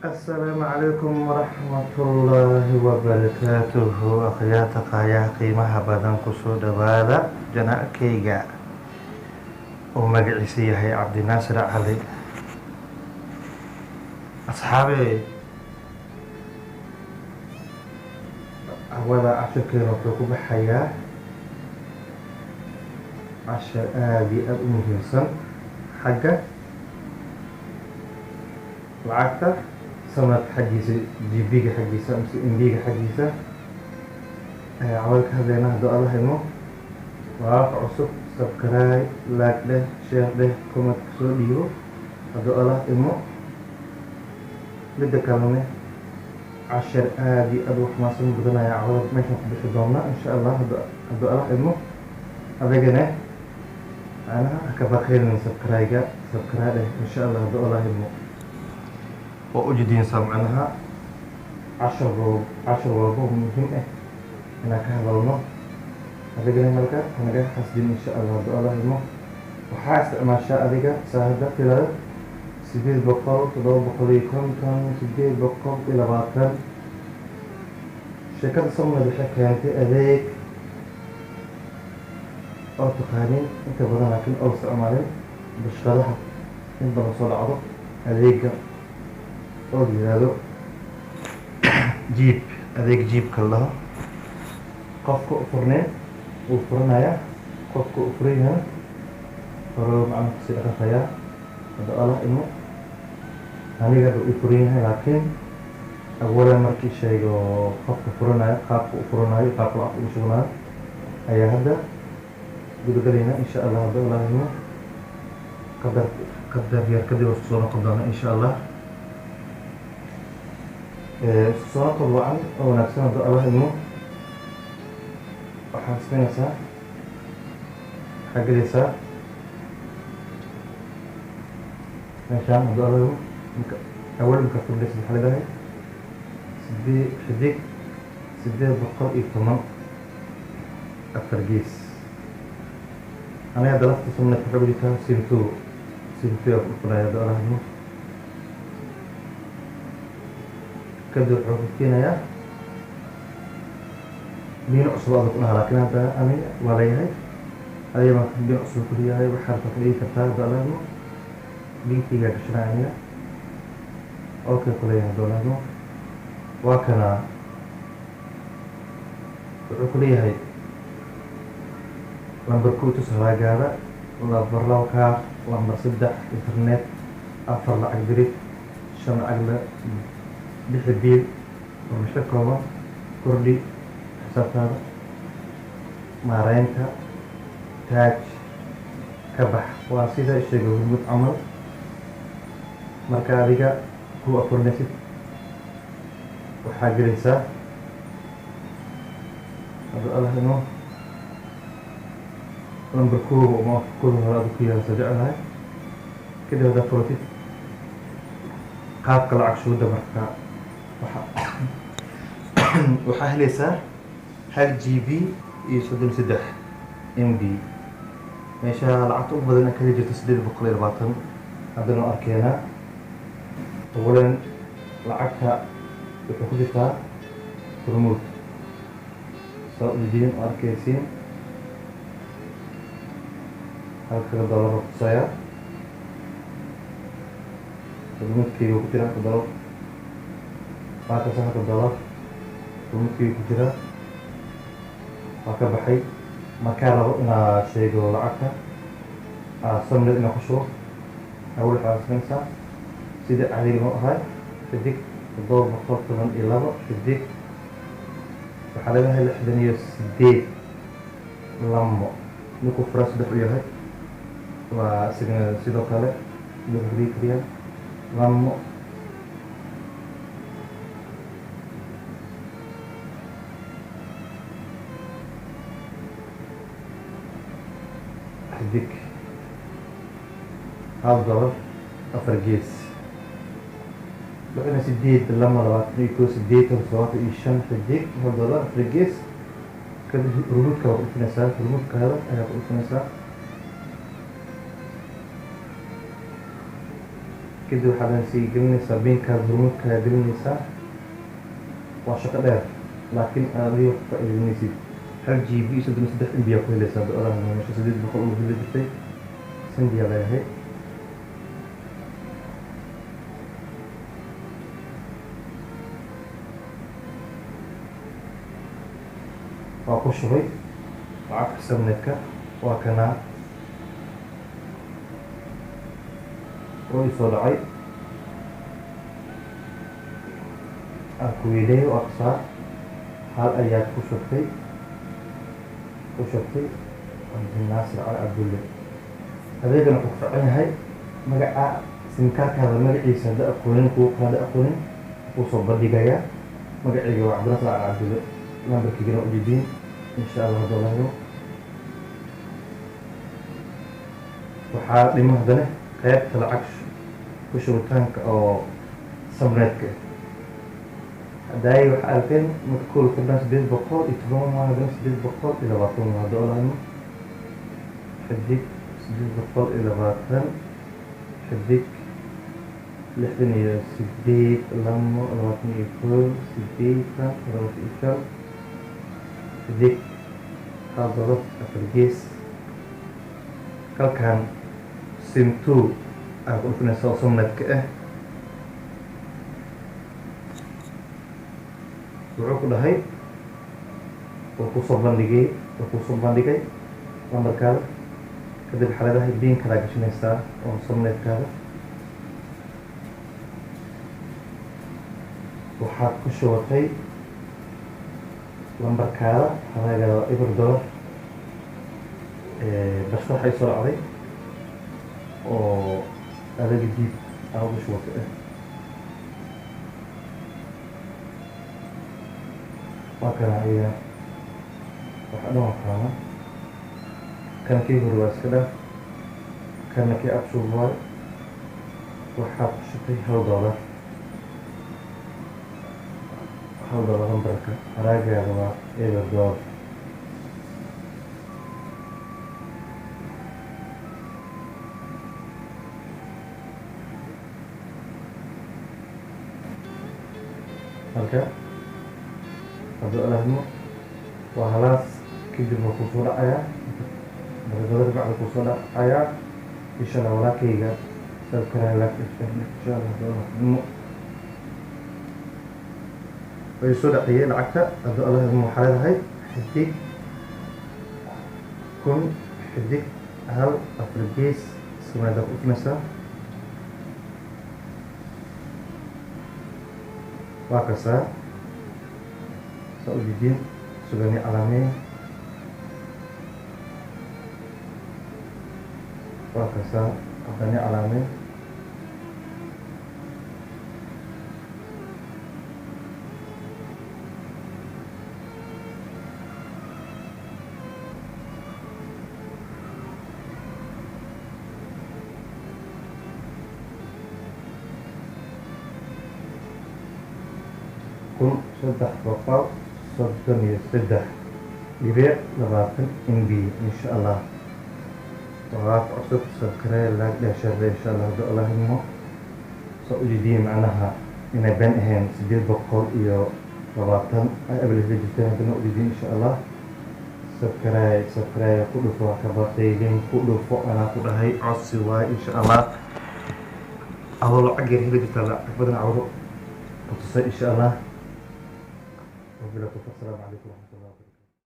Asalaamu calaykum waraxmatullaahi wabarakaatuhu. Akhyaarta qaayaha qiimaha badan, kusoo dhawaada channelkayga oo magaciisa yahay Cabdinaasir Cali. Asxaabey, hawada cashirkeena wuxuu ku baxayaa cashar aada iyo aada u muhiimsan xagga lacagta sanadka xaggiisa, GB-ga xaggiisa mise MB-ga xaggiisa ayaa cawada ka hadlaynaa. Hadduu Alla idmo, walaalka cusub subscribe, like dheh, share dheh, comment kasoo dhiibo hadduu Allah idmo. Midda kalene, cashar aada iyo aada u xamaasan badan ayaa cawada meeshan ku bixi doonaa, insha Allah, hadduu Allah idmo. Adigane macnaha ha ka baqaynin subscribe-ga, subscribe dheh, insha Allah, hadduu Allah idmo. Waa ujeediinsa macnaha cashar cashar walbo muhiim ah inaan ka hadalno. Adigana marka hanaga xasdin, insha Allah, hadduu Allah idmo. Waxaa isticmaashaa adiga saa hadda filayo 800, 750, 820. Shirkadda Somnet waxay keentay adeeg oo taqaanin inta badan, laakiin oo isticmaalin bashqadaha in badan soo dhacdo, adeega oo la yihahdo GB, adeeg GB-ka la dhaho. Qofka u furneen wuu furanayaa, qofka u furan yahana hore macnaha kasii dhaqaqayaa hadduu Allah idmo. Aniga hadda ii furan yahay, laakiin awalan markii sheego qofka furanayo, qaabka u furanayo, qaabka lacagta ugu shubanayo ayaa hadda gudagalaynaa, insha Allah, hadduu Allah idmo. Qadar qadar yar kadib isku soo noqon doona, insha Allah. Isku soo noqon wacan oo wanaagsan hadduu Allah idmo. Waxaad sameynaysaa, waxaa gelaysaa meeshaan hadduu Allah idmo. Marka awal markaa furdhaysa, waxaa leedahay sideed xidig 810 afar gees. Aniga hadda lafta Somnet waxay ugu jirtaa SIM 2, SIM 2 aa ku dhufanaya hadduu Allah idmo. Kadib wuxuu ku keenayaa PIN cusub aad ku dhaha, laakiin hadda aniga waa leeyahay. Adiga marka PIN cusub ku leeyahay, waxaad rabtaa ku dhigi kartaa hadduu Allah idmo. PIN-kaygaa gashanaya aniga, okay ku leeyahay hadduu Allah idmo. Waa kana, wuxuu ku leeyahay lambar 1 tus halaagaada, lambar 2 kaar, lambar 3 internet, 4 lacag dirid, 5 lacag la bixi biil, warbixin kooban, kordhi xisaabtaada, maareynta, taaj, ka bax. Waa sida sheegay Hormuud camal. Marka adiga ku afurinaysid, waxaa gelaysaa hadduu Allah idmo lambar 1 uma kooda hore adu ku yahay jeclahay. Kadib haddaad furatid, qaabka lacag shuuda, marka waxaa helaysaa 1 GB iyo 33 MB, meesha lacagta ugu badan ka heli jirta 820. Haddana oo arkeenaa, awalan lacagta wuxuu ku jirtaa Hormuud, saa ujeediin oo arkaysiin, halkaga dollar oo tusayaa Hormuudkayga ku jira halka dollar. Waa kaasa, halka dollar Hormuudkayga ku jira waa ka baxay. Markaa rabo inaad sheego lacagta Somnet inaa ku shubo, awal waxaad sameynaysaa sida caadiga noo ahay, xidig 712 xidig, waxaa leedahay 68 lamo. Ninkuu fura 3 u yahay, waa isagana sidoo kale wuxuu dhigi kariyaa lamo xidig $1 afar gees, 68 lama 21 80 75 xidig $1 afar gees. Kadib Hormuudka waa ku dhufinaysaa, Hormuudkaada ayaa ku dhufinaysaa. Kadib waxaad sii gelinaysaa biinkaada, hormuudkaa gelinaysaa. Waa shaqo dheer, laakiin adiga ku faa'iidaynaysid. 1 GB 33 MB ku helaysaa do-olaha meesha 800 ugu heli jirtay. Sandiyaa leeyahay. Waa ku shubay lacagta Somnetka, waa kanaa oo ii soo dhacay. Aan ku weyneeyo aqsaa hal ayaad ku shubtay, ku shubtay Cabdinaasir Cali Cabdulle. Adeegana wuxuu ku fiican yahay magaca simkaarkaada, magaciisa hadda aqoonin, kugu qaada aqoonin, kuu soo bandhigayaa. Magacayga waa Cabdinaasir Cali Cabdulle, lambarkaygana ujeediin, insha Allah. Haddoo lahdo waxaa dhimo haddana qaybta lacag ku shubitaanka oo Samneedka hadaaye waxaa aragteen marka kool fadlan 810 waa, haddana 820 waa. Haddoo lahno xidig 820 xidig 68 2 21 80 75 xidig hal dolar afar gees. Halkan sim 2 aa ku dhufanaysa oo Somnetka ah. Wuxuu ku dhahay wuu kusoo bandhigay, wuu kusoo bandhigay lambarkaada. Kadib waxaa leedahay biin kalaa gashanaysaa oo Somnetkaada. Waxaad ku shubatay lambarkaada, hadaagaada waa eber dollar. Bashka waxay soo dhacday oo adaga diib aa ugu shubatay ah. Waa kana iya waxa dhan waa kaana. Kan kii hore waa iska dhaaf, kana kii abshub waay. Waxaad ku shubtay $1, $1. Lambarka haraagaada waa eber dollar. Marka hadduu alahmo waa halaas. Kadib waa kusoo dhacayaa daqiiqado bacda, kusoo dhacayaa, insha Allah. Walaalkayga subscribe, like, insha Allah. Hadduu alahmo way soo dhaciyey lacagta. Hadduu alahmo waxaa leedahay xidig 1000 xidig 1 4 gees sameeda ku dhufanaysaa. Waa kasaa saa u jeediin sugani calaameyn. Waa kasaa haddani calaameyn 1333.20 MB, insha Allah. Waa cusub, subscribe, like dheh, share, insha Allah. Hadduu Allah idmo saa u jeediin macnaha inay been ahayn 820 ay abalisa jirteen, haddana u jeediin, insha Allah. Subscribe, subscribe ku dhufo, ka baqaylin, ku dhufo anaa ku dhahay, codsi waay, insha Allah. Adoo lacag yar heli jirta, lacag badan cawdo ku tusay, insha Allah. وبلا توفيق. السلام عليكم ورحمة الله وبركاته.